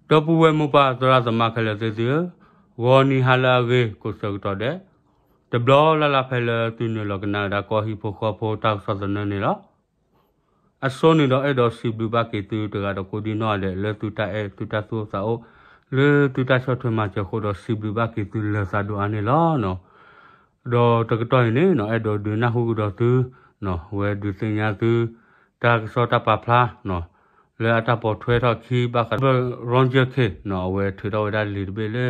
ဒီပုၢ်ဝဲၢ်မိၢ်ပၢ်သရၣ်သမါခဲလၢာ်သ့ၣ်သုဧၢ, ဂီၤနံၤဟါလၢအဂ့ၤကိးဆၢကတီၢ်ဒဲး, တဘျီလၢ်လၢ်ဖဲလၢသုနုာ်လီၤကနၣ်ဝဲဒၣ်ကီၢ်ဟံၣ်ဖိဃီဖိတၢ်ကစီၣ်သနၢၣ်န့ၣ်လီၤ. အဆိန့ၣ်ဒီးအဲၣ်ဒိးစံးဘျုးဘၣ်က့ၤသုတဂၤဒီးကိးဒံနီၢ်ဒဲး လၢသုတၢ်အဲၣ်သုတၢ်သူၣ်အိၣ်သးအိၣ် လၢသုတၢ်ဆီၣ်ထွဲမၤစၢၤအဃိဒီး စံးဘျုးဘၣ်က့ၤသုလၢာ်သးဒိၣ်အါန့ၣ်လီၤ. ဒီးတကတီၢ်အံၤန့ၣ်နီၤ အဲၣ်ဒိးဒုးနၢ်ဟူကဒီးသု, ဝဲဒုးသ့ၣ်ညါသု တၢ်ကစီၣ်တၢ်ပာ်ဖျါနီၤ လၢအတၢ်ပိာ်ထွဲထီၣ်အခံ ဘၣ်ဃးဒီး Roger Khin နီၤ အဝဲထုးထီၣ်ဝဲဒၣ်လံာ်တဘ့ၣ်လၢ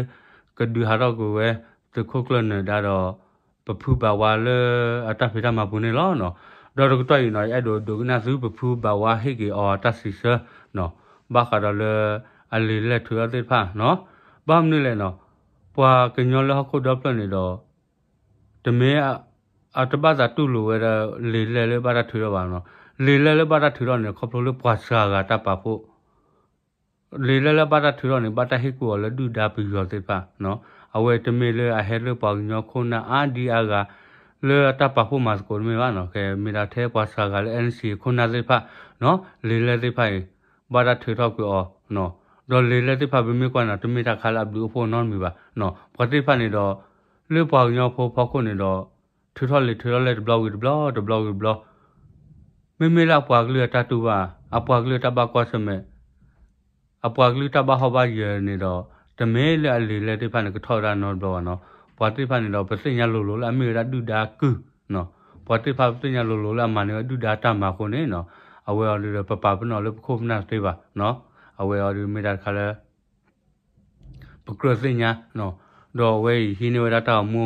ကဒုးဟးထီၣ်ကွံာ်ဝဲ သုးခိၣ်ကျၢၢ်နၢၤဒါဒီး ပဖုဘၣ်ဝါလၢအတၢ်ဖံးတၢ်မၤပူၤန့ၣ်လီၤ. ဒီးတကတီၢ်အံၤနီၤ အဲၣ်ဒိးဒုးကနၣ်သု ပဖုဘၣ်ဝါဟ့ၣ်က့ၤအီၤတၢ်စံးဆၢနီၤ ဘၣ်ဃးဒီးလၢ အလံာ်လဲၢ်ထုးထီၣ်သ့ၣ်တဖၣ်နီၤ. ဘၣ်မနုၤလဲၣ်နီၤ ပှၤကညီလၢဟီၣ်ခိၣ်ဒီဖျၢၣ်န့ၣ်ဒီး တမ့ၢ် အတဘၣ်သးတူၢ်လိာ်ဝဲဒၣ် လံာ်လဲၢ်လၢဘၣ်တၢ်ထုးထီၣ်ဘၣ်နီၤ. လံာ်လဲၢ်လၢဘၣ်တၢ်ထုးထီၣ်န့ၣ် ခီဖျိလၢပှၤစှၤဂၤတၢ်ပာ်ဖှိၣ် လံာ်လဲၢ်လၢဘၣ်တၢ်ထုးထီၣ်န့ၣ် ဘၣ်တၢ်ဟ့ၣ်ကူၣ်အီၤလၢဒုၣ်ဒါပယီၤသ့ၣ်တဖၣ်နီၤ. အဝဲတမ့ၢ်လၢအဟဲလၢပှၤကညီခိၣ်နၢ်အါဒံအါဂၤ လၢအတၢ်ပာ်ဖှိၣ်မၤသကိးတမ့ၢ်ဘၣ်နီၤ. ကဲမ့ၢ်ဒၣ်ထဲပှၤစှၤဂၤလၢ NCA ခိၣ်နၢ်သ့ၣ်တဖၣ်နီၤ လံာ်လဲၢ်သ့ၣ်တဖၣ်အံၤ ဘၣ်တၢ်ထုးထီၣ်ကွံာ်အီၤနီၤ. ဒီးလံာ်လဲၢ်သ့ၣ်တဖၣ်ပမ့ၢ်ကွၢ်နီၤ တမ့ၢ်တၢ်ခါလၢအဘျုးအိၣ်ဖှိၣ်နီတမံၤဘၣ်နီၤ. ပှၤသ့ၣ်တဖၣ်န့ၣ်ဒီး လၢပှၤကညီဖိဖီခိၣ်န့ၣ်ဒီး ထုးထီၣ်လံာ်ထုးထီၣ်လဲၢ်တဘျီဝံၤတဘျီ တဘျီဝံၤတဘျီ မ့မ့ၢ်လၢအပှၤကလုာ်အတၢ်တူၢ်ဘၣ် အပှၤကလုာ်အတၢ်ဘၣ်ကွၢ်ဆၢၣ်မဲာ် အပှၤကလုာ်တၢ်ဘၣ်ဟီၣ်ဘၣ်ယၢၤန့ၣ်ဒီး တမ့ၢ်လၢအလံာ်လဲၢ်သ့ၣ်တဖၣ်န့ၣ် ကထီၣ်ဝဲဒၣ်နီတဘျီဘၣ်နီၤ. ပှၤသ့ၣ်တဖၣ်န့ၣ်ဒီး ပသ့ၣ်ညါလိၤလိၤလၢအမ့ၢ်ဝဲဒၣ်ဒုၣ်ဒါကုၢ်နီၤ. ပှၤသ့ၣ်တဖၣ်ပသ့ၣ်ညါလိၤလိၤလၢအမၤန့ၢ်ဝဲဒုၣ်ဒါတၢ်မၤအဃိန့ၣ်နီၤ အဝဲအီၤဒုးဒီး ပပာ်ပနီၣ်လၢပခိၣ်ပနၢ်တသ့ဘၣ်နီၤ. အဝဲအီၤဒုးမ့ၢ်တၢ်တခါလၢ ပကြၢးသ့ၣ်ညါနီၤ. ဒီးအဝဲအံၤဟံးန့ၢ်ဝဲဒၣ်တၢ်ဂီၤမူ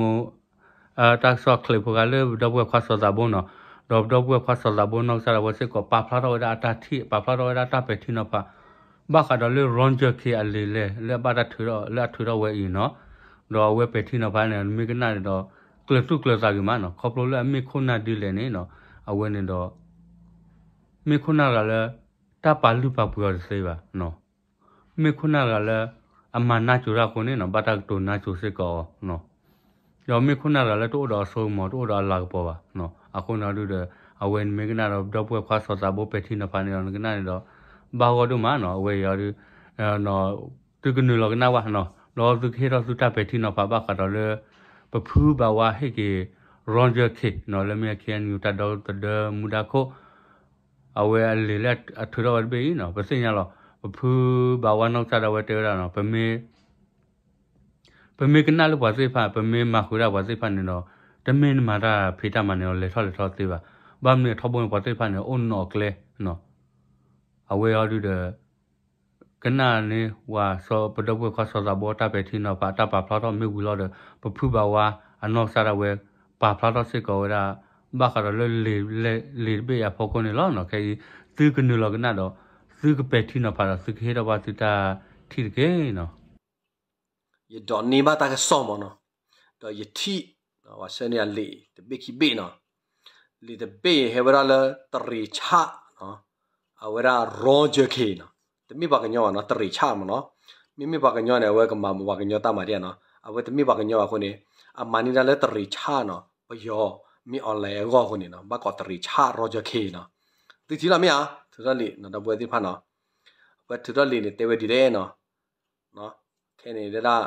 တၢ်ကစီၣ်ချ့းဖိဂၤလၢပဒီပုၢ်ဝဲၢ်ခွါစီၤသးဘိနီၤ. ဒီးပဒီပုၢ်ဝဲၢ်ခွါစီၤသးဘိနီၢ်ကစၢ်ဒၣ်ဝဲစ့ၢ်ကီး ပာ်ဖျါထီၣ်ဝဲဒၣ်အတၢ်ထံၣ် ပာ်ဖျါထီၣ်ဝဲဒၣ်တၢ်ပဲာ်ထံနီၤဖး ဘၣ်ဃးဒီးလၢ Roger Khin အလံာ်လဲၢ် လၢအဘၣ်တၢ်ထုးထီၣ် လၢအထုးထီၣ်ဝဲအံၤနီၤ. ဒီးအဝဲပဲာ်ထံနီၤဖးန့ၣ် မ့ၢ်ကနၣ်န့ၣ်ဒီး ကျၢၤသူၣ်ကျၢၤသးဂ့ၤမးနီၤ. ခီဖျိလၢအမ့ၢ်ခိၣ်နၢ်ဒ်လဲၣ်န့ၣ်နီၤ အဝဲန့ၣ်ဒီး မ့ၢ်ခိၣ်နၢ်တဂၤလၢ တၢ်ပာ်လုၢ်ပာ်ပှ့ၤအီၤတသ့ဘၣ်နီၤ. မ့ၢ်ခိၣ်နၢ်တဂၤလၢ အမၤနးစိၤတၢ်အဃိန့ၣ်နီၤ ဘၣ်တၢ်ကတိၤနးစိၤစ့ၢ်ကီးအီၤနီၤ. ဒီးမ့ၢ်ခိၣ်နၢ်တဂၤလၢတအိၣ်ဒီးအစိကမီၤ တအိၣ်ဒီးအလၤကပီၤဘၣ်နီၤ. အဃိန့ၣ်အီၤဒုးဒီး အဝဲန့ၣ်မ့ၢ်ကနၣ်ဒီး ပဒီပုၢ်ဝဲၢ်ခွါစီၤသးဘိပဲာ်ထံနီၤဖးန့ၣ်ဒီး နကနၣ်န့ၣ်ဒီး ဘၣ်ဂီၢ်ဒိၣ်မးနီၤ. အဝဲအံၤအီၤဒုး သုကနုာ်လီၤကနၣ်ဝဲနီၤ ဒီးသုကဟ့ၣ်ထီၣ်သုတၢ်ပဲာ်ထံနီၤဖးဘၣ်ဃးဒီးလၢ ပဖုဘၣ်ဝါဟ့ၣ်က့ၤ Roger Khin နီၤ လၢမ့ၢ် KNU တၢ်ဒီသဒၢမူဒါခိၣ် အဝဲအလံာ်လၢအထုးထီၣ်ဝဲတဘ့ၣ်အံၤနီၤ ပသ့ၣ်ညါလီၤ. ပဖုဘၣ်ဝါနီၢ်ကစၢ်ဒၣ်ဝဲတဲဝဲဒၣ်နီၤ ပမ့ၢ်ကနၣ်လၢပှၤသ့ၣ်တဖၣ် ပမ့ၢ်မၤဃုာ်ဒၣ်ပှၤသ့ၣ်တဖၣ်န့ၣ်ဒီး တမ့ၢ်နမၤတၢ်ဖံးတၢ်မၤန့ၣ်ဒီး လဲၤထီၣ်လဲၤထီသ့ဘၣ်. ဘၣ်မနုၤအထီဘိန့ၣ် ပှၤသ့ၣ်တဖၣ်န့ၣ် အိၣ်နီၣ်အကျဲနီၤ အဝဲအီၤဒုးဒီး ကနၣ်န့ၢ်ဝဲ ပဒီပုၢ်ဝဲၢ်ခွါစီၤသးဘိတၢ်ပဲာ်ထံနီၤဖး တၢ်ပာ်ဖျါထီၣ်မ့ၢ်ဝံၤလီၤဒီး ပဖုဘၣ်ဝါအနီၢ်ကစၢ်ဒၣ်ဝဲ ပာ်ဖျါထီၣ်စ့ၢ်ကီးဝဲဒၣ် ဘၣ်ဃးဒီးလၢ လံာ်တဘ့ၣ်အံၤအဖီခိၣ်န့ၣ်လီၤနီၤ. ခဲအံၤ သုကနုာ်လီၤကနၣ်ဒီး သုကပဲာ်ထံနီၤဖးဒီး သုကဟ့ၣ်ထီၣ်ဘၣ်သုတၢ်ထံၣ်တက့ၢ်နီၤ. ယဒိးန့ၢ်ဘၣ်တၢ်ကစီၣ်မးနီၤ ဒီးယထံၣ် ပှၤဆှၢန့ၢ်အလံာ်တဘ့ၣ်ခံဘ့ၣ်နီၤ. လံာ်တဘ့ၣ်အံၤဟဲဝဲဒၣ်လၢတရံးဆၣ်နီၤ အဝဲဒၣ် Roger Khin နီၤ တမ့ၢ်ပှၤကညီဘၣ်နီၤ တရံးဆၣ်မးနီၤ. မ့မ့ၢ်ပှၤကညီန့ၣ် အဝဲကမၤပှၤကညီတၢ်မၤဒ်နီၤ အဝဲတမ့ၢ်ပှၤကညီဘၣ်အဃိန့ၣ် အမၤန့ၢ်ဒၣ်လၢတရံးဆၣ်နီၤ ပယီၤမ့ၢ် online အဂီၢ်အဃိန့ၣ်နီၤ ဘၣ်ကိးတရံးဆၣ် Roger Khin နီၤ. သုထံၣ်လီၤမ့ၢ်ဧါ ထုးထီၣ်လံာ်နီၤ ဒီပုၢ်ဝဲၢ်သ့ၣ်တဖၣ်နီၤ. အဝဲထုးထီၣ်လံာ်န့ၣ် တဲဝဲဒ်လဲၣ်နီၤ ခဲန့ၣ်ဒၣ်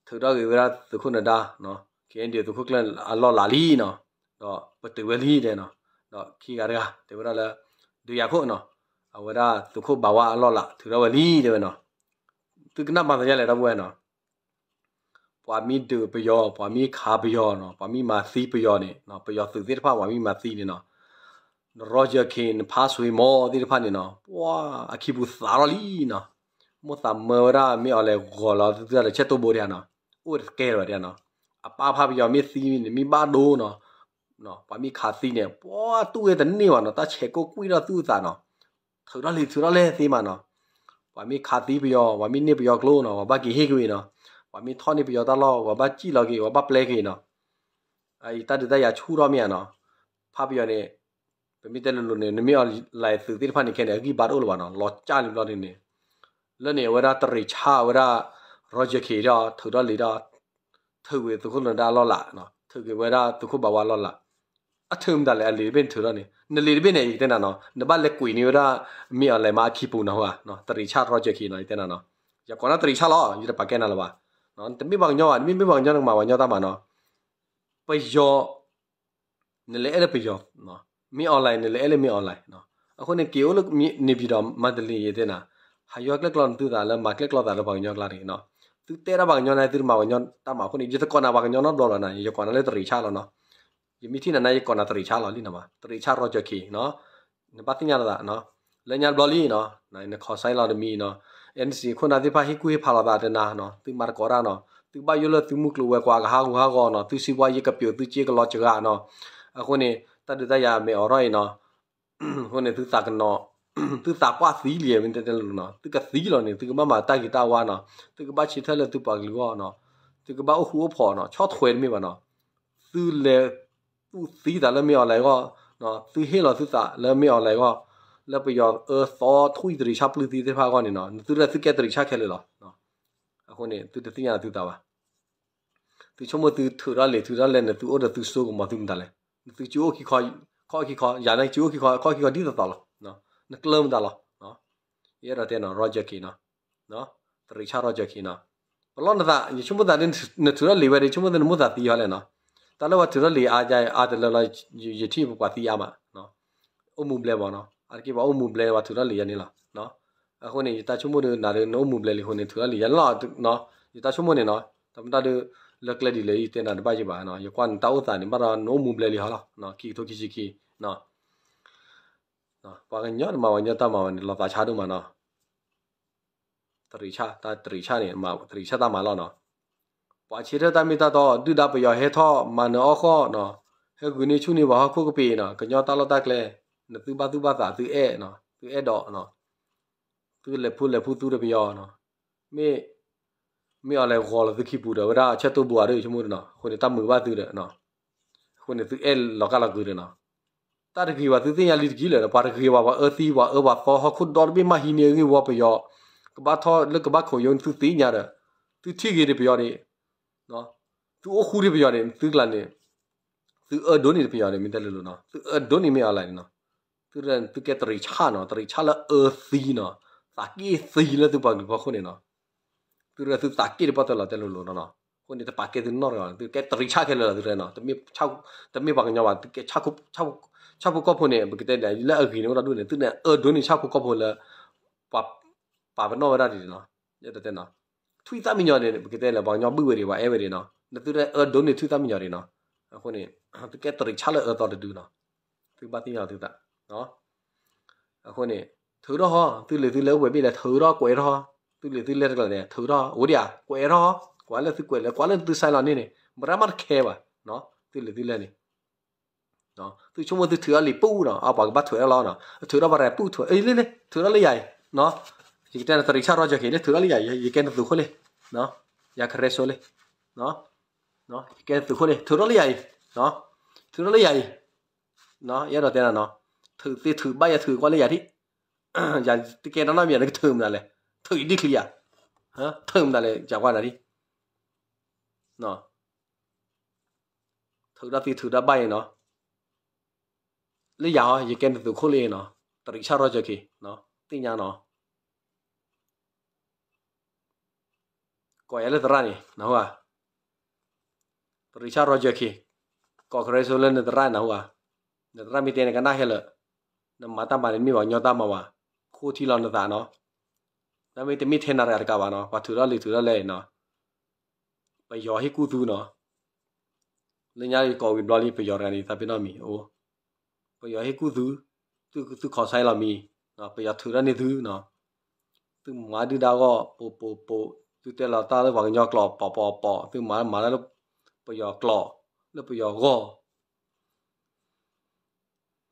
ထုးထီၣ်က့ၤဝဲဒၣ်သုးခိၣ်နၢၤဒါ KNDO သုးခိၣ်ကျၢၢ်အလီၢ်လၤလံနီၤ ဒီးပတုာ်ဝဲလံတဲနီၤ. ဒီးခံဂၤတဂၤ တဲဝဲဒၣ်လၢ ဒုးယၤခိၣ်နီၤ အဝဲဒၣ်သုးခိၣ်ဘၣ်ဝါအလီၢ်လၤ ထုးထီၣ်ဝဲလံတဲဝဲနီၤ. သုကနၣ်မၤသးဒ်လဲၣ် ဒီပုၢ်ဝဲၢ်နီၤ ပှၤမ့ၢ်ဒုးပယီၤ ပှၤမ့ၢ်ခးပယီၤနီၤ ပှၤမ့ၢ်မၤသံပယီၤန့ၣ် ပယီၤသုးသ့ၣ်တဖၣ် ပှၤမ့ၢ်မၤသံန့ၣ်နီၤ Roger Khin နဖါဆွံမီသ့ၣ်တဖၣ်န့ၣ်နီၤ ပှၤအခံပူၤသးထီၣ်လံနီၤ. မိၣ်သးမၢဝဲဒၣ်မ့ၢ်အီၤလဲၤဂီၤလီၤသုတၢ်လၢဆဲၣ်တိၢ်ဘိဒံးနီၤ အိၣ်တကဲလၢၤဘၣ်ဒံးနီၤ. အပၢ်ဖါပယီၤမ့ၢ်သံန့ၣ် မ့ၢ်ဘၣ်ဒိနီၤ ပှၤမ့ၢ်ခးသံန့ၣ် ပှၤတူၢ်ဝဲတန့ၢ်ဘၣ်နီၤ တၢ်ဆဲးကိၢ်ကွံာ်ထီၣ်သူၣ်အသးနီၤ. ထုးထီၣ်လံာ်ထုးထီၣ်လဲၢ်သ့မးနီၤ. ပှၤမ့ၢ်ခးသံပယီၤ ပှၤမ့ၢ်န့ၢ်ပယီၤကျိနီၤ ပှၤဘၣ်က့ၤဟ့ၣ်ကွံာ်နီၤ. ပှၤမ့ၢ်ထီၣ်န့ၢ်ပယီၤတၢ်လီၢ် ပှၤဘၣ်စံၣ်လီၤက့ၤ ပှၤဘၣ်ပျဲက့ၤနီၤ. အတၢ်ဒုးတၢ်ယၤဆူၣ်ထီၣ်မ့ၢ်ဧါနီၤ. ဖါပယီၤန့ၣ် ပမ့ၢ်တဲလိၤလိၤန့ၣ် နမ့ၢ်အီၤလဲၤသုးသ့ၣ်တဖၣ်န့ၣ် ခဲန့ၣ် အဂံၢ်ဘါတအိၣ်လၢၤဘၣ်နီၤ လီၤကၢ်လံဘျီန့ၣ်န့ၣ်. လၢန့ၣ် အဝဲဒၣ်တရံးဆၣ်ဝဲဒၣ် Roger Khin ဒီး ထုးထီၣ်လံာ်ဒီး ထုးကွံာ်သုးခိၣ်နၢၤဒါအလီၢ်လၤနီၤ ထုးကွံာ်ဝဲဒၣ်သုးခိၣ်ဘၣ်ဝါအလီၢ်လၤ. အထုးမတၤလဲၣ် အလံာ်တဘ့ၣ်န့ၣ်ထုးထီၣ်န့ၣ် နလံာ်တဘ့ၣ်န့ၣ် ယကတဲနၤနီၤ နဘၣ်လဲၤကွံာ်န့ၢ်ဝဲဒၣ် မ့ၢ်အီၤလဲၤမးအခံပူၤနီၤ တရံးဆၣ် Roger Khin နီၤ ယတဲနၤနီၤ. ယကိးနၤတရံးဆၣ်လီၤ ယတပာ်ကဲနၤလၢၤဘၣ်. တမ့ၢ်ပှၤကညီဘၣ် တမ့ၢ်မ့ၢ်ပှၤကညီနကမၤပှၤကညီတၢ်မၤနီၤ. ပယီၤ နလဲၤအဲၣ်လၢပယီၤ, မ့ၢ် online နလဲၤအဲၣ်လၢမ့ၢ် online အဃိန့ၣ် က့ၤအိၣ်လၢ နေပြည်တော် မန္တလေး ယတဲနၤ, ဟးယွၤကျဲၣ်ကျီနသုသးလၢမၤကျဲၣ်ကျီသးလၢပှၤကညီကျါတဂ့ၤနီၤ. သုတဲဒၣ်ပှၤကညီန့ၣ် သုတမၤပှၤကညီတၢ်မၤအဃိန့ၣ် ယတကိးနၤပှၤကညီနီတဘျီလီၤနီၤ, ယကိးနၤလၢတရံးဆၣ်လီၤနီၤ. ယမ့ၢ်ထံၣ်နၤန့ၣ် ယကိးနၤတရံးဆၣ်လီၤလံနီၤ, တရံးဆၣ် Roger Khin နီၤ. နဘၣ်သ့ၣ်ညါလီၤသးနီၤ, လၢညါတဘျီလံနီၤ, နခီၣ်ဆဲလီၤတမံၤနီၤ, NCA ခိၣ်နၢ်သ့ၣ်တဖၣ်ဟ့ၣ်ကူၣ်ဟ့ၣ်ဖးလိာ်သးတနၤနီၤ, သုမၤသကိးတၢ်နီၤ, သုဘၣ်ယိၣ်လၢသုမုၢ်ကျိၤဝဲၤကွာ်ကဟးဂူာ်ဟးဂီၤနီၤ, သုစံးဘှါယဲကပျိာ်သုစ့ကလီၤစှၤနီၤ. အဃိန့ၣ် တၢ်ဒုးတၢ်ယၤမဲာ်အိးထီၣ်အံၤနီၤ, အဃိန့ၣ် သုသးကနီၤ, သုသးပှၢ်သံလံမ့ၢ်တဲတဲလိၤလိၤနီၤ, သုကသံလီၤန့ၣ် သုကဘၣ်မၤတၢ်ဂ့ၤတၢ်ဝါနီၤ, သုကဘၣ်ဆၢထၢၣ်လၢသုပှၤကလုာ်အဂီၢ်နီၤ, သုကဘၣ်အိၣ်ဃူအိၣ်ဖိးနီၤ, ဆီၣ်ထွဲတမ့ၢ်ဘၣ်နီၤ. သုလဲၤသူၣ်သံသးလၢမ့ၢ် online အဂီၢ်, သုဟ့ၣ်လီၤသုသးလၢမ့ၢ် online အဂီၢ်, လၢပယီၤအၢသီထွံၣ်တရံးဆၣ်ပျုၢ်သံသ့ၣ်တဖၣ်အဂီၢ်န့ၣ်နီၤ, နသုလၢသုကဲတရံးဆၣ်ခဲလၢာ်လီၤ. အဃိန့ၣ် သုတသ့ၣ်ညါသုသးဘၣ်. သုဆိကမိၣ်သုထုးထီၣ်လံာ်ထုးထီၣ်လဲၢ်န့ၣ် သုအိၣ်ဒီးသုစိကမီၤသုမတၤလဲၣ်, နသုကၠိအိၣ်ခံခီ, ခီၣ်ခံခီ, ယၤန့ၣ်ကၠိအိၣ်ခံခီ, ခီၣ်ခံခီဒ်သိးသိးလီၤ, နကျၢၤမတၤလီၤ. ယအဲၣ်ဒိးတဲနီၤ Roger Khin နီၤ, တရံးဆၣ် Roger Khin နီၤ, ပလီၢ်နသး, ယဆိကမိၣ်သးဒ်နထုးထီၣ်လံာ်ဝဲဒီး ဆိကမိၣ်သးနမိၢ်သးသံဟီလဲၣ်နီၤ, တၢ်လၢပှၤထုးထီၣ်လံာ်အါအါတလၢလီၤ, ယထံၣ်ပှၤသံအါမး, အိၣ်မူဘျဲဘၣ်နီၤ, အါတက့ၢ်ပှၤအိၣ်မူဘျဲပှၤထုးထီၣ်လံာ်ယၤန့ၣ်လီၤ. အဃိန့ၣ် ယတၢ်ဆိကမိၣ်ဒီးနၤဒီး နအိၣ်မူဘျဲလံအဃိန့ၣ် ထုးထီၣ်လံာ်ယၤန့ၣ်လီၤ. ယတၢ်ဆိကမိၣ်န့ၣ်နီၤ, တၢ်မတၤဒီး လၢကျဲဒ်လဲၣ်ယတဲနၤတဘၣ်ယဘၣ်, ယကွၢ်နတၢ်အိၣ်သးန့ၣ် ဘၣ်ဒီးနအိၣ်မူဘျဲလံဟီလီၤ, ခံကထိခံဆံခံ ပှၤကညီတမၤပှၤကညီတၢ်မၤဘၣ်န့ၣ် လီၤသးဆါဒိၣ်မးနီၤ. တရံးဆၣ်, တၢ်တရံးဆၣ်န့ၣ် တရံးဆၣ်တၢ်မၤလီၤနီၤ. ပှၤဆၢထၢၣ်တၢ်မ့ၢ်တၢ်တီ ဒုၣ်ဒါပယီၤဟဲထီၣ် မၤနၢၤအီၣ်ဃီၣ်နီၤ, ဟဲဂုာ်န့ၢ်ဆူၣ်န့ၢ်ပှၤဟီၣ်ခိၣ်ကပ့ၤနီၤ, ကညီတၢ်လီၢ်တၢ်ကျဲ, နသုဘၣ်သူၣ်ဘၣ်သး သုအဲၣ်နီၤ, သုအဲၣ်ဒိးနီၤ, သုလဲၤဖူလဲၤဖူသူဒီးပယီၤနီၤ, မ့ၢ် မ့ၢ်အီၤလဲၤဂီၤလီၤသုခံပူၤဒီး ဝဲဒၣ်ဆၢတိၢ်ဘိးဧါဒီး ဆိကမိၣ်နီၤ, အဃိန့ၣ် တၢ်မုာ်ဘၣ်သုဒီးနီၤ, အဃိန့ၣ် သုအဲၣ်လီၤကၢ်လီၤကုာ်ဒီးနီၤ, တၢ်တဂ့ၤဘၣ် သုသ့ၣ်ညါလံတက့ၢ်လၢၤဒီး ပှၤတဂ့ၤဘၣ် ပှၤအၢသံ ပှၤအၢပှၤသီ ဟီၣ်ခိၣ်ဒီတဘ့ၣ်မးဟံးန့ၢ်အဂ့ၢ်ဝီပယီၤ, ကဘၣ်ထီၣ်လၢကဘၣ်ခိးယိန့ၣ် သုသ့ၣ်ညါဒီး, သုထံၣ်ဂ့ၤဒီးပယီၤန့ၣ်, သုအိၣ်ဃူဒီးပယီၤန့ၣ် သုကျါန့ၣ်, သုအၢဒိးန့ၢ်ဒီးပယီၤန့ၣ် မ့ၢ်တဲလိၤလိၤနီၤ, သုအၢဒိးန့ၢ်မ့ၢ်အီၤလဲၣ်န့ၣ်နီၤ, သု သုကဲတရံးဆၣ်နီၤ, တရံးဆၣ်လၢအၢသံနီၤ, သးက့ၣ်သံလၢသုပှၤကလုာ်ဖီခိၣ်န့ၣ်နီၤ, သု သုသးက့ၣ်တပီၢ်တၢၢ်လီၤတဲလိၤလိၤနီၤ, အဃိန့ၣ် တပာ်ကဲသုနီတဂၤ, သုကဲတရံးဆၣ်ခဲလၢာ်လီၤ သုတဲနီၤ, တမ့ၢ်ပှၤကညီဘၣ် သုကဲ ဆၣ်ဖိကီၢ်ဖိန့ၣ် ပကတဲဒ်လဲၣ် လၢအဂ့ၤန့ၣ် အိၣ်ဒၣ်ဒိၣ်န့ၣ် သုန့ၣ်အၢဒိးန့ၢ်ဆၣ်ဖိကီၢ်ဖိလၢ ပှၤ ပာ်ပနီၣ်ဝဲဒၣ်ဒ်န့ၣ်နီၤ, ယတဲနီၤ, ထွံၣ်သၣ်မံယီၤန့ၣ် ပကတဲလၢ ပှၤကညီဘုၣ်ဝဲဒၣ် ပှၤအဲၣ်ဝဲဒၣ်နီၤ, နသုတအၢဒိးန့ၢ်ထွံၣ်သၣ်မံယီၤဒၣ်နီၤ, အဃိန့ၣ် သုကဲတရံးဆၣ်လၢအၢသီတဒုနီၤ, သုဘၣ်သ့ၣ်ညါသုသး အဃိန့ၣ် ထုးထီၣ်ဟီ, သုလံာ်သုလဲၢ်အိၣ်ပှဲၤဘ့ၣ်လဲၣ် ထုးထီၣ်ကွဲးထီၣ်, သုလံာ်သုလဲၢ်တကျါန့ၣ် ထုးထီၣ် အိၣ်ဒံးဧါ, ကွဲးထီၣ်, ကွၢ်လၢသုကွဲးလၢ ကွၢ်လၢသု sign လီၤန့ၣ်န့ၣ် မရၢမးတခဲဘၣ်, သုလံာ်သုလဲၢ်န့ၣ် သုဆိကမိၣ်သုထုးထီၣ်လံာ်ပူၤနီၤ, အပှၤကဘၣ်ထုးထီၣ်လီၤနီၤ, ထုးထီၣ်ပှၤရဲၣ်ပူၤထုး, လ့လ့ ထုးထီၣ်လၢယၤအံၤ, ယကတဲနတရံးဆၣ်ရီကၠီၣ်က့ၤ လ့ ထုးထီၣ်လၢယၤအံၤ ယကဲနသုးခိၣ်လ့, ယၤခရဲစိလ့, ယကဲနသုးခိၣ်လ့ ထုးထီၣ်လၢယၤအံၤ, ထုးထီၣ်လၢယၤအံၤ, ယအဲၣ်ဒိးတဲနၤနီၤ, ထုးသ့ထုးဘၣ်ယၤထုးကွၢ်လၢယၤဒံး, ယၤတကဲနီတမံၤ နကထုးမနုၤလဲၣ်, ထုးအံၤဒ်ချံယၤ, ထုးမနုၤလဲၣ် ယကွၢ်နၤဒံး ထုးထီၣ်သ့ထုးထီၣ်ဘၣ်အံၤနီၤ, လၢယၤဟီ ယကဲနသုးခိၣ်လ့နီၤ, တရံးဆၣ်ရီကၠီၣ်က့ၤ, သ့ၣ်ညါနီၤ, ကိးယၤလၢသရၣ်န့ၣ် နၢ်ဟူဧါ, တရံးဆၣ်ရီကၠီၣ်က့ၤ, ကိးခရဲစိလၢနသရၣ်နၢ်ဟူဧါ, နသရၣ်မ့ၢ်တဲနကနၣ်ခဲလၢာ်, နမၤတၢ်မၤန့ၣ်မ့ၢ်ပှၤကညီတၢ်မၤဝဲ, ခိၣ်ထံလီၤနသးနီၤ, နမ့ၢ်တမ့ၢ်ထဲနၤတဂၤတကးဘၣ်နီၤ, ပှၤထုးထီၣ်လံာ်ထုးထီၣ်လဲၢ်အံၤနီၤ ပယီၤဟ့ၣ်ကူၣ်သုနီၤ, လၢညါယကိးဝံၤဘျီလံ ပယီၤတဂၤန့ၣ် သးပ့ၤနီၣ်မံၤအိၣ်, ပယီၤဟ့ၣ်ကူၣ်သု, သုသုခီၣ်ဆၢလီၤမံၤ, ပယီၤထုးထီၣ်န့ၢ်သုနီၤ, သုမၤဒုၣ်ဒါဂီၢ် ပိာ်ပိာ်ပိာ်, သုတဲလီၤတၢ်လၢပှၤကညီကျိာ် ပိာ်ပိာ်ပိာ်, သုမၤမၤတၢ်လၢ ပယီၤကျိာ်, လၢပယီၤဂီၢ်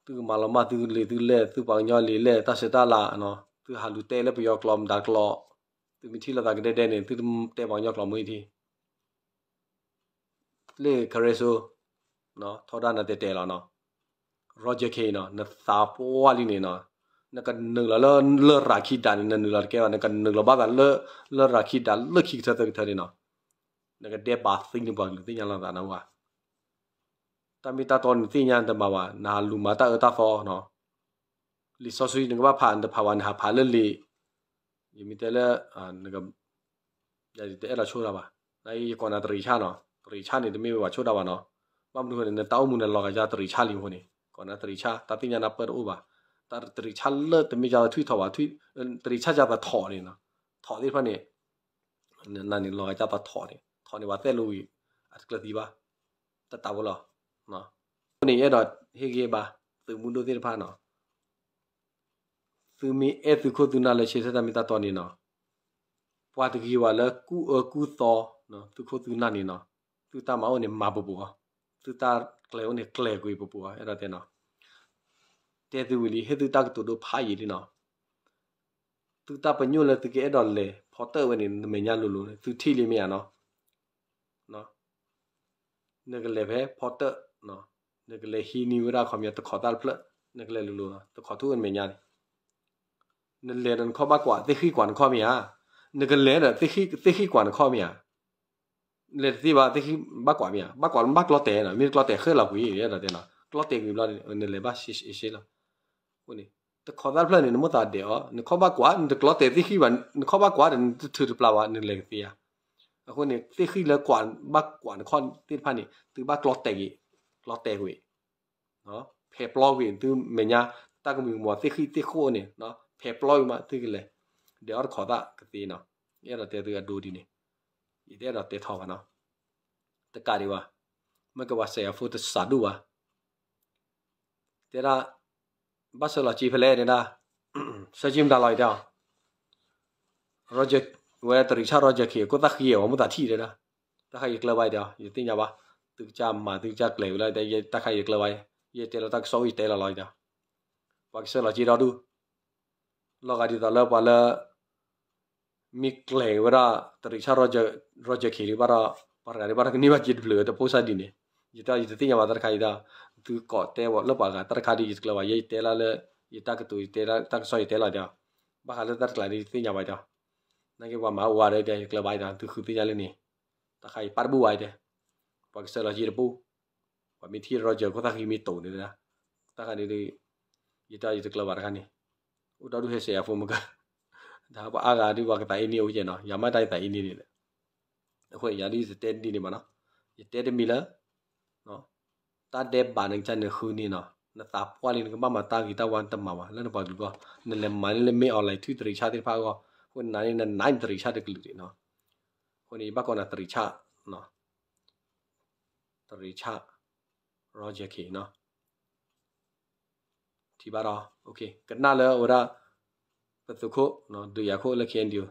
သုကမၤလီၤမၢ်သုလံာ်သုလဲၢ် သုပှၤကညီလံာ်လဲၢ် တၢ်ဆဲးတၢ်လၤနီၤ, သုဟးလူၤတဲလၢပယီၤကျိာ်မတၤကျိာ်, သုမ့ၢ်ထံၣ်လိာ်သးကဒဲဒဲန့ၣ် သုတတဲပှၤကညီကျိာ်မ့ၢ်ထံ, လၢခရဲစိ, ထီဒါနၤတဲတဲလီၤနီၤ, ရီကၠၢၢ်ခ့နီၤ နသးပှၢ်လံန့ၣ်နီၤ, နကနုာ်လီၤလၢလရာ်ခံဒးန့ၣ် နနုာ်လီၤတကဲဘၣ် နကနုာ်လီၤဘၣ်သးလၢ လရာ်ခံဒးလၢခံကထၢသၢကထၢန့ၣ်နီၤ, နကဒဲးဘးသံနပှၤကလုာ်သ့ၣ်ညါလီၤသးနဝဲ တၢ်မ့ၢ်တၢ်တီနသ့ၣ်ညါနတမၤဘၣ် နဟးလူၤမၤတၢ်အၢတၢ်သီနီၤ, လံာ်စီဆှံနကဘၣ်ဖးနတဖးဘၣ် နဟးဖးလၢလံာ်, ယမ့ၢ်တဲလၢ နက ယတအဲၣ်ဒိးဆိၣ်တၢ်ဘၣ်. နယကိးနၤတရံးဆၣ်နီၤ, တရံးဆၣ်န့ၣ် တမ့ၢ်ဝဲပှၤဆိၣ်တၢ်ဘၣ်နီၤ. ဘၣ်မနုၤဃိန့ၣ် နတၢ်အိၣ်မူန့ၣ်လီၤဂာ်ယၤတရံးဆၣ်လံအဃိန့ၣ် ကိးနၤတရံးဆၣ် တၢ်သ့ၣ်ညါနၢ်ပၢၢ်တအိၣ်ဘၣ်. တၢ်တရံးဆၣ်လၢတမ့ၢ်ယၤသးထွံၣ်ထီၣ်ဘၣ်, တရံးဆၣ်ယၤသးထိၣ်န့ၣ်, ထိၣ်သ့ၣ်တဖၣ်န့ၣ် နန့ၣ်လီၤဂာ်ယၤသးထိၣ်န့ၣ် ထိၣ်န့ၣ်ပှၤသဲၣ်လိဝံၤ အတကျၢၤသံဘၣ်, တတးဖိလီၤ. အဃိန့ၣ် ယအဲၣ်ဒိးဟ့ၣ်ဂံၢ်ဘါ သုးမုၢ်ဒိၣ်သ့ၣ်တဖၣ်နီၤ, သုမ့ၢ်အဲၣ်သုခိၣ်သုနၢ်လၢဆၢထၢၣ်တၢ်မ့ၢ်တၢ်တီန့ၣ်နီၤ, ပှၤတဂ့ၤဝဲလၢကူၣ်အၢကူၣ်သီ သုခိၣ်သုနၢ်န့ၣ်နီၤ, သုတၢ်မၤအိၣ်န့ၣ်မၤပူၤပူၤအီၤ, သုတၢ်ကျဲၤအိၣ်န့ၣ်ကျဲၤကွံာ်ပူၤပူၤအီၤ, အဲၣ်ဒိးတဲနီၤ. တဲသုဝံၤလံ ဟ့ၣ်သုတၢ်ကတိၤဒိဖးယံာ်လံနီၤ. သုတၢ်ပညိၣ်လၢသုကအဲၣ်ဒိးလဲၤဖီတၢၣ်ဝဲန့ၣ် နမဲာ်ညါလိၤလိၤန့ၣ် သုထံၣ်လံမ့ၢ်ဧါနီၤ. နကလဲၤဖဲဖီတၢၣ်, နကလဲၤဟံးန့ၢ်ဝဲဒၣ်ခီပညီတခိးသၣ်တဖျၢၣ်, နကလဲၤလိၤလိၤနီၤ, တခိးထူၣ်ဝဲနမဲာ်ညါန့ၣ်, နလဲၤဒီးနခီၣ်ဘၣ်ကွၢ် သ့ၣ်ဃံၣ်ကွၢ်နခီၣ်မ့ၢ်ဧါ, နကလဲၤဒီး သ့ၣ်ဃံၣ်ကွၢ်နခီၣ်မ့ၢ်ဧါ, လဲၤတသ့ဘၣ် သ့ၣ်ဃံၣ်ဘၣ်ကွၢ်မ့ၢ်ဧါ, ဘၣ်ကွၢ်ဘၣ်ကျီတဲာ်နီၤ, မ့ၢ်တကျီတဲာ်ဃဲၢ်လီၤကွံာ် အဲၣ်ဒိးတဲနီၤ, ကျီတဲာ်ကွံာ်ဘျီ နလဲၤဘၣ်ရှဲရှဲလီၤ. အဃိန့ၣ် တခိးသၣ်တဖျၢၣ်န့ၣ် နမိၣ်သးဒဲးအီၤ, နခီၣ်ဘၣ်ကွၢ် နတကျီတဲာ်သ့ၣ်ဃံၣ်ဘၣ်, နခီၣ်ဘၣ်ကွၢ်ဒီး နတထုးတပျၢ်ဘၣ် နလဲၤကသ့ဧါ. အဃိန့ၣ် သ့ၣ်ဃံၣ်လၢကွၢ်ဘၣ်ကွၢ်နခီၣ်သ့ၣ်တဖၣ်န့ၣ် သုဘၣ်ကျီတဲာ်ကွံာ်, ကျီတဲာ်ကွံာ်, ဖဲပျီကွံာ်သုမဲာ်ညါ, တၢ်ကမုာ်ကမီၤသ့ၣ်ဃံၣ်သ့ၣ်ဃိၣ်န့ၣ် ဖဲပျီကွံာ်မးသုကလဲၤ, ဒီးအီၣ်တခိးသၣ်ကသ့နီၤ. ယအဲၣ်ဒိးတဲသုအဒိဒ်န့ၣ်, ယတအဲၣ်ဒိးတဲထီၣ်ဘၣ်နီၤ, တကးဒံးဘၣ်, မ့ၢ်ကဘၣ်စဲးအဖိတစးဒိၣ်ဘၣ် တဲဒၣ်, ဘၣ်ဆၢလီၤက့ဖဲလဲၣ်တဲဒၣ်, ဆၢက့မတၤလီၤတဲအီၤ, ဝဲတရံးဆၣ် Roger K ကိၣ်သၣ်ဃံအဝဲမိၣ်သးထံၣ်တဲဒၣ်, တၢ်ခါယကျၢၤဘၣ်တဲအီၤ ယသ့ၣ်ညါဘၣ်, သုကစၢ်မၤသုကစၢ်ကျဲၤဝံၤလီၤ, တၢ်ခါယကျၢၤဘၣ်, ယတဲလီၤတၢ်ကစီၣ်အိၣ်ယတဲလီၤလီၤတဲအီၤ, ပှၤကဆှၢလီၤက့ဒီဒူၣ်, လီၤဂာ်ဒ်သိးလၢပှၤလၢ မ့ၢ်ကျဲၤဝဲဒၣ် တရံးဆၣ် Roger K ဒံးဘၣ်ဒီး, ပှၤတဂၤဒံးဘၣ်ဒီးကန့ၢ်ဘၣ်က့တဖျၢၣ်ဝဲတပိၢ်စၢ်ဒ်န့ၣ်, ယတၢ်ယတသ့ၣ်ညါဘၣ်တၢ်တခါအံၤဒီး, သုကိးတဲဝဲလၢပှၤဂၤတၢ်တခါဒ်ယတကျၢၤဘၣ် ယဲယတဲလၢ်လၢ, ယတၢ်ကတိၤ ယတဲတၢ်ကစီၣ်ယတဲလီၤတဲအီၤ, ဘၣ်ဃးလၢတၢ်တကျါဒ်ယတသ့ၣ်ညါဘၣ်တဲအီၤ, နာ်က့ပှၤမၤအိၣ်ဝဲဒီးယကျၢၤဘၣ်ဒီး သုဃုသ့ၣ်ညါလၢန့ၣ်, တၢ်တခါအံၤပၢ်တဘူၣ်ဘၣ်တဲ, ပှၤကဆှၢလီၤက့တပိၢ် ပှၤမ့ၢ်ထံၣ် Roger ခိၣ်သၣ်ဃံမ့ၢ်တိၤန့ၣ်, တၢ်တခါန့ၣ်ဒီး, ယတၢ်ယတကျၢၤဘၣ်တခါန့ၣ်, အိၣ်ဒီဒူၣ်ဟဲစဲးအဖိမက, ဒီးပှၤအါဂၤဒ်ပှၤကသးအ့န့ၢ်အိၣ်ကဲနီၤ ယၤမ့ၢ်တၢ်ယသးအ့န့ၢ်န့ၣ်, အဃိယၤဒ်ယတတဲဒ်န့ၣ်ဘၣ်နီၤ, ယတဲတမံၤလၢ တၢ်ဒဲးဘးနကစၢ်န့ၣ်ဃုန့ၣ်နီၤ, နသးပှၢ်လံနကဘၣ်မၤတၢ်ဂ့ၤတၢ်ဝါနတမၤဘၣ် လၢနပှၤကလုာ်အဂီၢ်, နလဲၤမၤန့ၢ်လၢမ့ၢ် online ထွံၣ်တရံးဆၣ်သ့ၣ်တဖၣ်အဂီၢ်, အဃိနၤန့ၣ်နနၤန့ၣ်တရံးဆၣ်တကလုာ်န့ၣ်နီၤ, အဃိန့ၣ် ယဘၣ်ကိးနၤတရံးဆၣ်, တရံးဆၣ်, Roger K နီၤ ထံၣ်ဘၣ်ဒီး, ကနၣ်လၢအဝဲဒၣ်, ပသုးခိၣ်, ဒုးယၤခိၣ်လၢ K N D O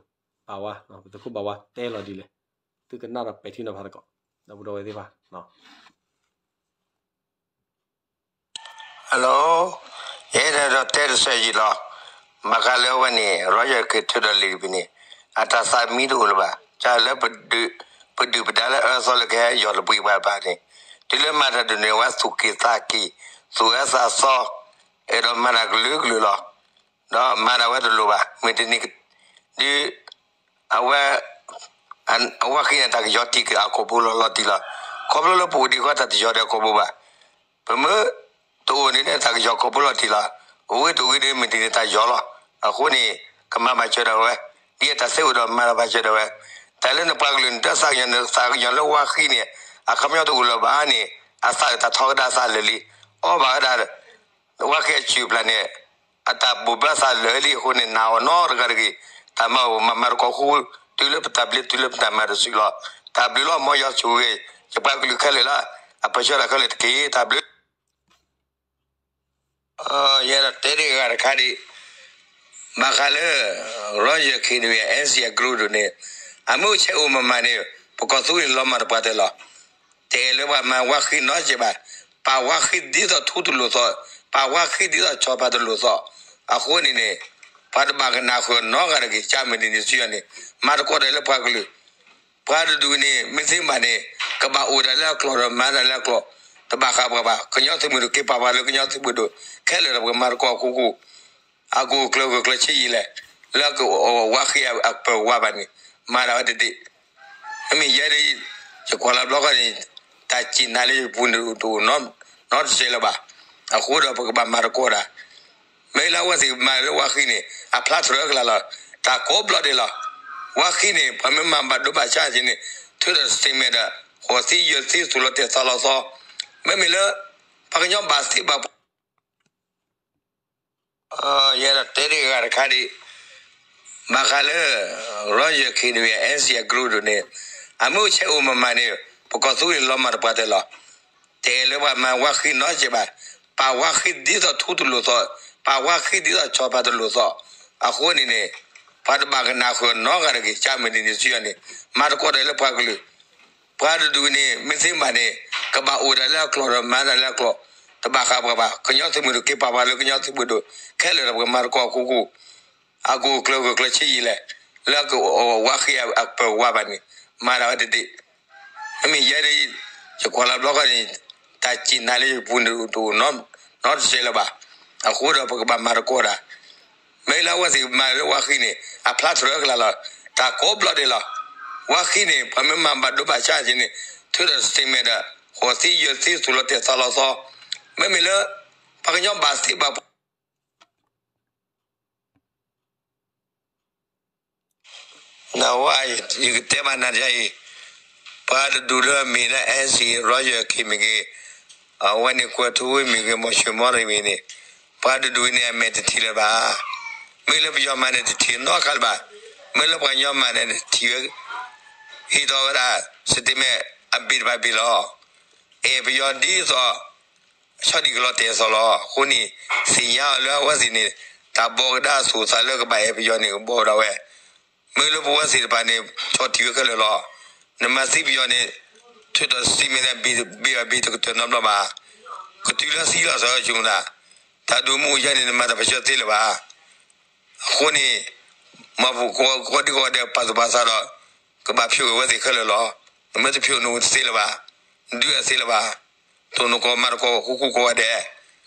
ဘၣ်ဝါ, ပသုးခိၣ်ဘၣ်ဝါတဲလီၤဒ်လဲၣ်, သုကနၣ်ဒီးပဲာ်ထံနီၤဖးသကိး, ဒီပုၢ်ဒီဝဲၢ်သ့ၣ်တဖၣ် Hello, ယအဲၣ်ဒိးတဲတစဲးယံာ်လီၤ. ဘၣ်ဃးလၢအဝဲန့ၣ် Roger K ထုးဒီးလံာ်တဘ့ၣ်န့ၣ်, အတၢ်သးမံတအိၣ်လၢၤဘၣ်. ကလၢ ပဒုးပဒါလၢအၢသီလၢကဟဲယီၤတပှ့ၤပှၤတဖၣ်န့ၣ်, တုၤလၢမၤတၢ်ဒ်န့ၣ် အဝဲသူၣ်က့ၤသးက့ၤ, သူၣ်ဝဲသးသီ, အဲၣ်ဒိးမၤတၢ်ကလုာ်ကလုာ်လီၤ. ဒီးမၤတၢ်ဝဲတလိၤဘၣ်. မ့ၢ်တနံၤ, ဒ် အဝဲ အဝဲဃ့န့ၣ် တၢ်ကယီၤတံၢ်က့ၤအကိာ်ဘိလီၤလီၤတံၢ်လီၤ. ခီဖျိလၢပအိၣ်ဒံးဃီတၢ်တယီၤဒီးအကိာ်ဘိဘၣ်. ပမ့ၢ်တအိၣ်န့ၣ် တၢ်ကယီၤကိာ်ဘိလီၤတံၢ်လီၤ. အဝဲတအိၣ်ဂ့ၤဒီးမ့ၢ်တနံၤတၢ်ယီၤလီၤ. အဃိန့ၣ် ကမၤဘၣ်စၢၤဒီးဝဲ, ဒ်အတၢ်သ့အိၣ်ဒီးမၤဒီးဘၣ်စၢၤဒီးဝဲ. တၢ်လၢနပှၤကလုာ်နတၢ်သးကညီၤ နသးကညီၤလၢဝါဃံန့ၣ် အခီပညီတအိၣ်လၢၤဘၣ်န့ၣ် အသးအုးတၢ်ထီကဒါအသးလၢာ်လံ. အီၣ်ဘၣ်ဝဲဒၣ် ဝါဃံအစုၣ်အပျၢ်န့ၣ် အတၢ်ဘိးဘၣ်သးလၢာ်လံအဃိန့ၣ် နာ်အီၤနီတဂၤတဂ့ၤ. တၢ်မၤအိၣ်မၤမၤသကိးဃူဃူ တုၤလၢပတၢ်ဘျုးတုၤလၢပတၢ်မၤတစုလီၤ. တၢ်ဘျုးလီၤ မ်ယွၤဆိၣ်ဂ့ၤ ယပှၤကလုာ်ခဲလၢာ်လၢ အပၢဆှၢတၢ်ခဲလၢာ်တက့ၢ်. တၢ်ဘျုး ယအဲၣ်ဒိးတဲတဂၤတခါဒံး, ဘၣ်ဃးလၢ Roger K ဒ် N C အကရူၢ်ဒိၣ်န့ၣ်, အမ့ၢ်အိၣ်ဆဲးအိၣ်မၤမၤန့ၣ် ပကီၢ်သူလ့ၤလီၤမၢ်တပှၢ်တၢၢ်လီၤ. တအဲၣ်လၢပှၤမၤဝါဃံနီတစဲးဘၣ်. ပာ်ဝါဃံဒ်သိးထူတလိၤသိး, ပာ်ဝါဃံဒ်သိးဆီဖါတလိၤသိး. အဃိန့ၣ်န့ၣ် ပှၤတဘၣ်ကနၣ်ဃုာ်နီတဂၤတဂ့ၤ. ကမ့ၢ်ဒ်န့ၣ်စံးယီၤန့ၣ် မၤသကိးတၢ်လၢပှၤကလုာ် ပှၤတဒူၣ်န့ၣ် မ့ၢ်သ့မးန့ၣ် ကဘၣ်အိၣ်ဒၣ်လၢအကျိာ်ဒီးမၤတၢ်လၢအကျိာ်, တဘၣ်ဃးပှၤဘၣ်. ကညီသုးမုၢ်ဒိၣ်က့ၤပာ်ပှၤလၢကညီသုးမုၢ်ဒိၣ် ခဲလၢာ်ဒီးပကမၤသကိးအခိၣ်ဃိၣ်, အကအိၣ်ကျၢၤဂၢၢ်ကျၢၤဆံးယံာ်လဲၣ်, လၢအကဝါဃံအပၢၤဝါဘၣ်န့ၣ် မၤဒၣ်ဝဲတဒ့ၣ်. မ့မ့ၢ်ယဲဒၣ် ယကွၢ်လီၤဘျီဃီန့ၣ် တၢ်စံၣ်နၤလၢယပူၤန့ၣ်တအိၣ်နီတစဲးလၢၤဘၣ်. အဃိဒီးပကဘၣ်မၤသကိးတၢ် မ့ၢ်လၢအဝဲသ့ၣ်မၤလၢဝါဃံန့ၣ် အဖျါထီၣ်အကလၤလီၤ. တၢ်ကိးဘျီဒဲးလီၤ. ဝါဃံန့ၣ် ပှၤမ့ၢ်မၤဘၣ်ဒိဘၣ်ဆၣ်က့န့ၣ် ထုးဒီး statement ဒီး ဃိးသံယဲၢ်သံသူၣ်လီၤတဲာ်သးလီၤသီ, မ့မ့ၢ်လၢ ပှၤကညီဘၣ်သ့ဘၣ် ယအဲၣ်ဒိးတဲတဂၤတခါဒံး, ဘၣ်ဃးလၢ Royal Canadian Air Group ဒ်န့ၣ်, အမ့ၢ်အိၣ်ဆဲးအိၣ်မၤမၤန့ၣ် ပကီၢ်သူလ့ၤလီၤမၢ်တပှၤတဲလီၤ. တအဲၣ်လၢပှၤမၤဝါဃံနီတစဲးဘၣ်, ပာ်ဝါဃံဒ်သိးထူတလိာ်သီ, ပာ်ဝါဃံဒ်သိးဆီဖါတလိာ်သီ, အဃိန့ၣ်န့ၣ် ပှၤတဘၣ်ကနၣ်ဃုာ်နီတဂၤတဂ့ၤ, ကၢ်မုၢ်နံၤန့ၣ်စုအီၤန့ၣ် မၤသကိးတၢ်လၢပှၤကလုာ် ပှၤတဒူၣ်န့ၣ် မ့ၢ်သ့မၤန့ၣ် ကဘၣ်အိၣ်ဒၣ်လၢအကျိာ်ဒီးမၤဒၣ်လၢအကျိာ်, တဘၣ်ဃးပှၤဘၣ်. ကညီသုးမုၢ်ဒိၣ်က့ၤပာ်ပှၤလၢကညီသုးမုၢ်ဒိၣ် ခဲလၢာ်ဒီးပကမၤသကိးအခိၣ်ဃိ, အကအိၣ်ကျၢၤဂၢၢ်ကျၢၤဆံးယံာ်လဲၣ်, လၢကဝါဃံအပၢၤဝါဘၣ်န့ၣ် မၤဒၣ်ဝဲတဒ့ၣ်. မ့မ့ၢ်ယဲဒၣ် ယကွၢ်လီၤဘျီဃီန့ၣ် တၢ်စံၣ်နၤလၢယပူၤန့ၣ်တအိၣ်နီတစဲးလၢၤဘၣ်. အဃိဒီးပကဘၣ်မၤသကိးတၢ် မ့ၢ်လၢအဝဲသ့ၣ်မၤလၢဝါဃံန့ၣ် အဖျါထီၣ်လၢကလၤလီၤ. တၢ်ကိးဘျီဒဲးလီၤ. ဝါဃံန့ၣ် ပှၤမ့ၢ်မၤဘၣ်ဒိဘၣ်ဆၣ်က့န့ၣ် ထုးဒီး statement ဒီး ဃိးသံယဲၢ်သံသူၣ်လီၤတဲာ်သးလီၤသီ, မ့မ့ၢ်လၢ ပှၤကညီဘၣ်သ့ဘၣ် နဝဲ ယကတဲဘၣ်နၤဒ်အံၤ, ပှၤတဒူၣ်လၢအမ့ၢ်လၢ NCA Royal Canadian မ့ၢ်ဂ့ၤ, အဝဲန့ၣ်ကွဲၤထူဝ့ၣ်မ့ၢ်ဂ့ၤ, မီၤၡ့ၣ်မီၣ်ရံမ့ၢ်ဂ့ၤန့ၣ်, ပှၤတဒူၣ်အံၤန့ၣ် အမဲာ်တထံၣ်လၢၤဘၣ်. မ့ၢ်လၢပယီၤမၤန့ၣ် တထံၣ်နီတခါလၢၤဘၣ်. မ့ၢ်လၢပှၤကညီမၤန့ၣ် ထံၣ်ဝဲ ဟ့ၣ်ထီၣ်ဝဲဒၣ် statement အဘ့ၣ်တဘၣ်ဘ့ၣ်လီၤ. အဲၣ်ပယီၤဒ်သိး ဆီဒံၣ်ကလီၤတဲာ်အသိးလီၤ. အဃိန့ၣ် သ့ၣ်ညါအီၤလၢအဝဲသ့ၣ်န့ၣ် တၢ်ဘီကဒါအသူၣ်အသးလၢကဘၣ်အဲၣ်ပယီၤန့ၣ် ကဘီဝဲဒၣ်ဝဲ. မ့ၢ်လၢပဝဲသ့ၣ်တဖၣ်န့ၣ် ဆီၣ်ထံၣ်ဝဲခဲလၢာ်လီၤ. နမၤသံပယီၤန့ၣ် ထုးထီၣ် statement န့ၣ် ဘ့ၣ်ဘၣ်ဘ့ၣ်တကတၢၢ်နီတဘျီဘၣ်. ကတုၤလၢသံလီၤသီဆိကမိၣ်သး, တၢ်ဒုးမ့ၢ်အိၣ်ယဲန့ၣ် နမၤတၢ်ပၢဆှၢသ့လၢၤဘၣ်. အဃိန့ၣ် မ်ပကီၢ်ဒံကီၢ်ဒဲး ပာ်သူၣ်ပာ်သးဒီး ကဘၣ်ဖျိးက့ၤဝဲသ့ၣ်ခဲလၢာ်လီၤ. နမ့ၢ်တဖျိးန့ၣ် အိၣ်တသ့လၢၤဘၣ်. နဒုးအသ့လၢၤဘၣ်. တိၢ်နီၣ်ကီၢ်မၤသကိးဃူဃူကိးဂၤဒဲး,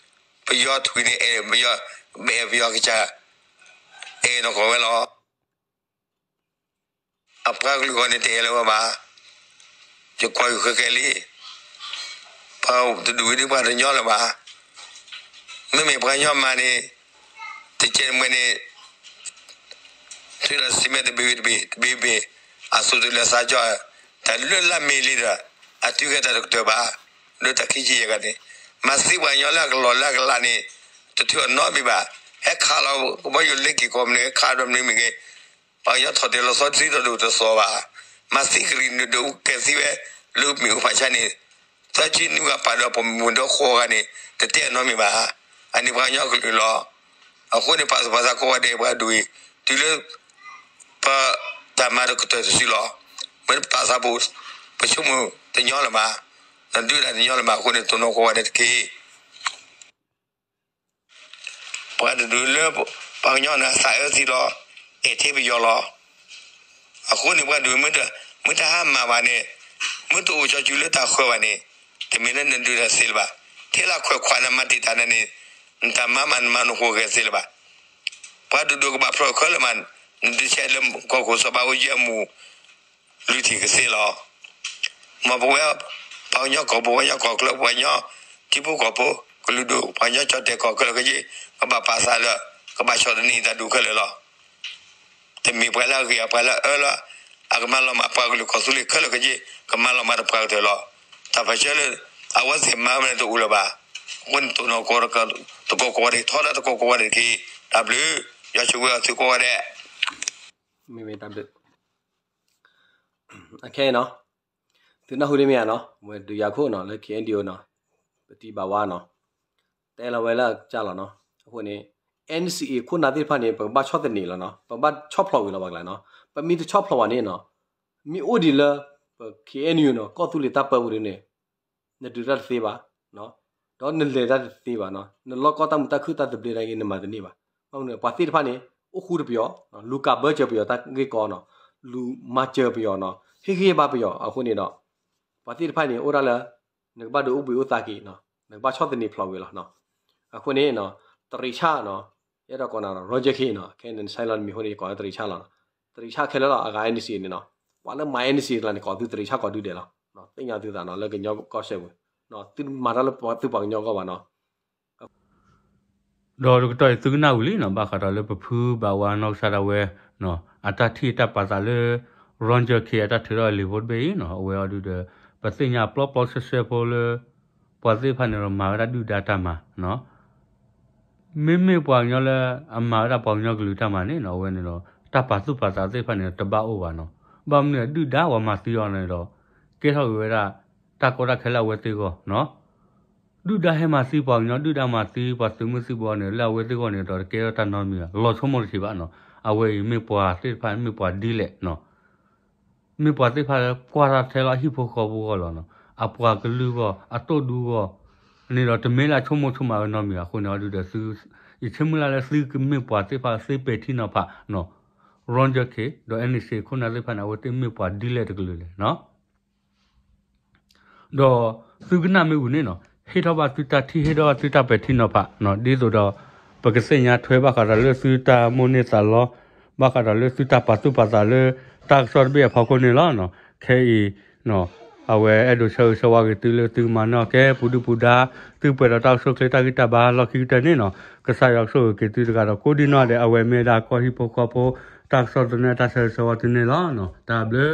ပယီၤထွံၣ်န့ၣ် အဲၣ်ပယီၤ, အဲၣ်ပယီၤကစၢ်, အဲၣ်နီၢ်ကီၢ်ဝဲလီၤ. အပှၤကလုာ်ဂီၢ်န့ၣ် တအဲၣ်လၢၤဝဲဘၣ်. ယကွၢ်ဃုာ်ဃဲၤဃဲၤလံ. ပှၤတဒူၣ်ဝဲဒ်ပှၤတညီလၢၤဘၣ်. မ့မ့ၢ်ပှၤကညီမၤန့ၣ် တကဲးတမှဲၤန့ၣ် ထုးဒီး statement တဘ့ၣ်ဘ့ၣ်တဘ့ၣ်ဘ့ၣ်, အသူၣ်တလၢာ်သးကၠီ, တၢ်လၢလၢမ့ၢ်လံဒီး အတုၤခဲတၢ်တကတၢၢ်ဘၣ်. လၢတၢ်ခံဆံယဲၢ်ဂၤန့ၣ် မၤသံပှၤကညီလၢအကလီၢ်လၢအကလးန့ၣ် တထုးအီၤနီတဘ့ၣ်ဘၣ်. ဟဲခးလီၤ ကဘီယူၤလ့ၤက့ၤကီၢ်မနုၤ ဟဲခးဒီးမနုၤမ့ၢ်ဂ့ၤ, ပှၤကညီထီၣ်တဲာ်လီၤသီတသံဒီးဒိၣ်တသီဘၣ်. မၤသံကရံၣ်နုာ်ဒိၣ်ကဲသံဝဲ လၢမ့ၣ်အူဖးဆါန့ၣ် သၢဆံနွံဂၤပာ်ဒီးပမုၢ်ဒီးဃိးဂၤန့ၣ် တတဲအီၤနီတမံၤဘၣ်. အန့ၣ်ပှၤကညီကလုာ်လီၤ. အဃိန့ၣ် ပာ်သူၣ်ပာ်သးကိးဂၤဒဲး ပှၤဒိၣ်အံၤ တုၤလၢ ပတၢ်မၤတကတၢၢ်တစုလီၤ. မ့ၢ်ပာ်သးပူၤ ပဆိကမိၣ်တညီလၢၤဘၣ်, နဒုးတၢ်တညီလၢၤဘၣ်အဃိန့ၣ် တိၢ်နီၣ်ကိးဂၤဒဲးတက့ၢ်. ပှၤတဒူၣ်လၢ ပှၤကညီန့ၣ် အသးအၢသံလီၤ, အဲၣ်ထဲပယီၤလီၤ. အဃိန့ၣ် ပှၤဒိၣ်မ့ၢ်တဟါမၢ်ဘၣ်န့ၣ်, မ့ၢ်တအိၣ်ကၠီကူၤလၢတၢ်ဃၢၤဘၣ်န့ၣ်, တမ့ၢ်လၢနဒုးတၢ်သ့လၢၤဘၣ်. ထဲလၢခွဲးခွးနမၤတံာ်တာ်နၤန့ၣ်, နတၢ်မၤမးနမၤနဃိးဂဲၤသ့လၢၤဘၣ်. ပှၤဒိၣ်ဒိၣ်ကဘၣ်ဖျိးခဲလၢာ်မး, နဒုးဆဲးလၢကီၢ်ခိၣ်စီၤဘးအူကၠံအမူး လွံၢ်ထံၣ်ကသ့လီၤ. မ်ပဝဲ ပှၤကညီကီၢ်ပူၤ ပှၤကညီကီၢ်ချၢ ပှၤကညီထံဖိကီၢ်ဖိ ကလုာ်ဒိၣ် ပှၤကညီကၠီၣ်တဲာ်ကီၢ်ခဲလၢာ်ခဲဆ့ ကဘၣ်ပာ်သးလၢ ကဘၣ်ဆီၣ်သနံးတၢ်ဒုးခဲလၢာ်လီၤ. တမ့ၢ်ပှၤလၢအဂ့ၤ ပှၤလၢအအၢလၢ အကမၤလီၤမၢ်ပှၤကလုာ်ကီၢ်သူလ့ၤခဲလၢာ်ခဲဆ့ ကမၤလီၤမၢ်တပှၤကတၢၢ်လီၤ. တၢ်ပၢဆှၢလၢ အဝဲသ့ၣ်မၤဝဲန့ၣ်တအိၣ်လၢၤဘၣ်. အဃိန့ၣ် တိၢ်နီၣ်ကိးဂၤဒဲး ထီဒါသကိးကိးဂၤဒဲးတက့ၢ်. တၢ်ဘျုး ယွၤဆိၣ်ဂ့ၤအီၤသုကိးဂၤဒဲး မ့ၢ်မ့ၢ်တၢ်ဘျုး အခဲအံၤနီၤ သုနၢ်ဟူဒ်မ့ၢ်ဧါနီၤ ဝဲဒုးယၤခိၣ်နီၤ လၢ KNDO နီၤ ပတံၤဘၣ်ဝါနီၤ တဲလီၤဝဲလၢအကစၢ်လီၤနီၤ အဃိန့ၣ် NCA ခိၣ်နၢ်သ့ၣ်တဖၣ်န့ၣ် ပကဘၣ်ဆီၣ်သနံးလီၤနီၤ ပကဘၣ်ဆီၣ်ဖျိးဝံၤလီၤပှၤကျါနီၤ ပမ့ၢ်တဆီၣ်ဖျိးဘၣ်န့ၣ်နီၤ မ့ၢ်အိၣ်ဒံးလၢ ပ KNU နီၤ ကီၢ်သူလ့ၤတၢ်ပၢပူၤဒ်န့ၣ် နဒုးတၢ်တသ့ဘၣ်, ဒီးနလဲၤတၢ်တသ့ဘၣ်, နလီၢ်ကီၢ်တၢ်မုာ်တၢ်ခုၣ်တၢ်သဘျ့နာ်က့ နမၤတန့ၢ်ဘၣ်. ဘၣ်မနုၤ ပှၤသ့ၣ်တဖၣ်န့ၣ် အိၣ်ဃူတပယီၤ, လူၤကၤဘၢစၢၤပယီၤတၢ်ဂ့ၢ်ကီနီၤ, လူၤမၤစၢၤပယီၤနီၤ, ဟ့ၣ်ဂံၢ်ဟ့ၣ်ဘါပယီၤ, အဃိန့ၣ်ဒီး ပှၤသ့ၣ်တဖၣ်န့ၣ် အိၣ်ဒၣ်လၢ နကဘၣ်ဒုးအိၣ်ဘှံးအိၣ်သါက့ၤ, နကဘၣ်ဆီၣ်သနံးဖျိးဝံၤလီၤ. အဃိန့ၣ် တရံးဆၣ်နီၤ, ယအဲၣ်ဒိးကိးနၤဒီး Roger Khin နီၤ, ခဲအံၤနဆဲးလီၤနမံၤအဃိန့ၣ် ယကိးလၢတရံးဆၣ်လီၤ. တရံးဆၣ်ခဲလၢာ်လီၤ အဂၤ NCA န့ၣ်နီၤ, ပှၤလၢမၤ NCA တကျါန့ၣ် ကိးသုတရံးဆၣ်ကိးဒုဒဲးလီၤ. သ့ၣ်ညါသုသးနီၤ လၢကညီကီၢ်စဲးပူၤ, သုမၤတၢ်လၢသုပှၤကညီအဂီၢ်ဘၣ်နီၤ. ဒီးတကတီၢ်အံၤသုကနၣ်ဝံၤလံနီၤ, ဘၣ်ဃးဒီးလၢပဖုဘၣ်ဝါနီၢ်ကစၢ်ဒၣ်ဝဲ အတၢ်ထံၣ်အတၢ်ပာ်သးလၢ Roger Khin အတၢ်ထုးထီၣ်အလံာ်ဖိတဘ့ၣ်အံၤနီၤ အဝဲအီၤဒုဒီး ပသ့ၣ်ညါပျီပျီဆှဲဆှဲဖိလၢ ပှၤသ့ၣ်တဖၣ်န့ၣ်ဒီးမၤဝဲဒၣ်ဒုၣ်ဒါတၢ်မၤ မ့မ့ၢ်ပှၤကညီလၢအမၤဝဲဒၣ်ပှၤကညီကလုာ်တၢ်မၤန့ၣ်နီၤ အဝဲန့ၣ်ဒီး တၢ်ပာ်သူၣ်ပာ်သးသ့ၣ်တဖၣ်န့ၣ်ဒီးတဘၣ်အိၣ်ဘၣ်နီၤ. ဘၣ်မနုၤဒုၣ်ဒါပှၤမၤသံအီၤန့ၣ်ဒီး ကဲထီၣ်က့ၤဝဲဒၣ် တၢ်ကီတၢ်ခဲလၢအဝဲသ့ၣ်အဂီၢ်နီၤ. ဒုၣ်ဒါဟဲမၤသံပှၤကညီ ဒုၣ်ဒါမၤသံပှၤသုးမုၢ်သံၣ်ဘိန့ၣ် လၢအဝဲသ့ၣ်အဂီၢ်န့ၣ်ဒီး တကဲထီၣ်တၢ်နီတမံၤဘၣ် လီၤဆိကမိၣ်တထံၣ်ဘၣ်နီၤ. အဝဲအံၤမ့ၢ်ပှၤသ့ၣ်တဖၣ် မ့ၢ်ပှၤဒ်လဲၣ်နီၤ မ့ၢ်ပှၤသ့ၣ်တဖၣ်လၢကွၢ်တၢ်ထဲလီၤဟံၣ်ဖိဃီဖိအဂီၢ်လီၤနီၤ. အပှၤကလုာ်အဂီၢ် အသိၣ်ဒူအဂီၢ်န့ၣ်ဒီး တမ့ၢ်လၢအဆိကမိၣ်ဆိကမးဝဲနီတမံၤဘၣ်. အဃိန့ၣ်အီၤဒုဒီး ယဆၢမုၢ်လၢ်လၢသုကမ့ၢ်ပှၤသ့ၣ်တဖၣ်သ့ပဲာ်ထံနီၤဖးနီၤ Roger Khin ဒီး NCA ခိၣ်နၢ်သ့ၣ်တဖၣ်န့ၣ် အဝဲသ့ၣ်မ့ၢ်ပှၤဒ်လဲၣ်တကလုာ်လဲၣ်နီၤ. ဒီးသုကနၣ်မ့ၢ်ဝံၤန့ၣ်နီၤ ဟ့ၣ်ထီၣ်ဘၣ်သုတၢ်ထံၣ် ဟ့ၣ်ထီၣ်ဘၣ်သုတၢ်ပဲာ်ထံနီၤဖးနီၤ. ဒ်သိးဒီး ပကသ့ၣ်ညါထွဲဘၣ်ဃးဒီးလၢသုတၢ်မိၣ်န့ၢ်သးလီ ဘၣ်ဃးဒီးလၢသုတၢ်ပာ်သူၣ်ပာ်သးလၢ တၢ်ကစီၣ်တဘ့ၣ်အဖီခိၣ်န့ၣ်လီၤ. ခဲအံၤ အဝဲအဲၣ်ဒိးဆၢဂ့ၤဆၢဝါက့ၤသုလၢသုကမၤန့ၢ်ကဲပူၤဒုၣ်ပူၤဒါ သုကပှဲၤဒီးတၢ်အိၣ်ဆူၣ်အိၣ်ချ့တၢ်ဂံၢ်တၢ်ဘါလီၢ်ခံကတၢၢ်န့ၣ်နီၤ. ကစၢ်ယွၤကဆိၣ်ဂ့ၤက့ၤသုတဂၤဒီးကိးဒံနီၢ်ဒဲး အဝဲမ့ၢ်ဝဲဒၣ်ကီၢ်ဟံၣ်ဖိဃီဖိ တၢ်ကစီၣ်သနၢၣ်တၢ်ဆၢဂ့ၤဆၢဝါသုန့ၣ်လီၤ. တၢ်ဘျုး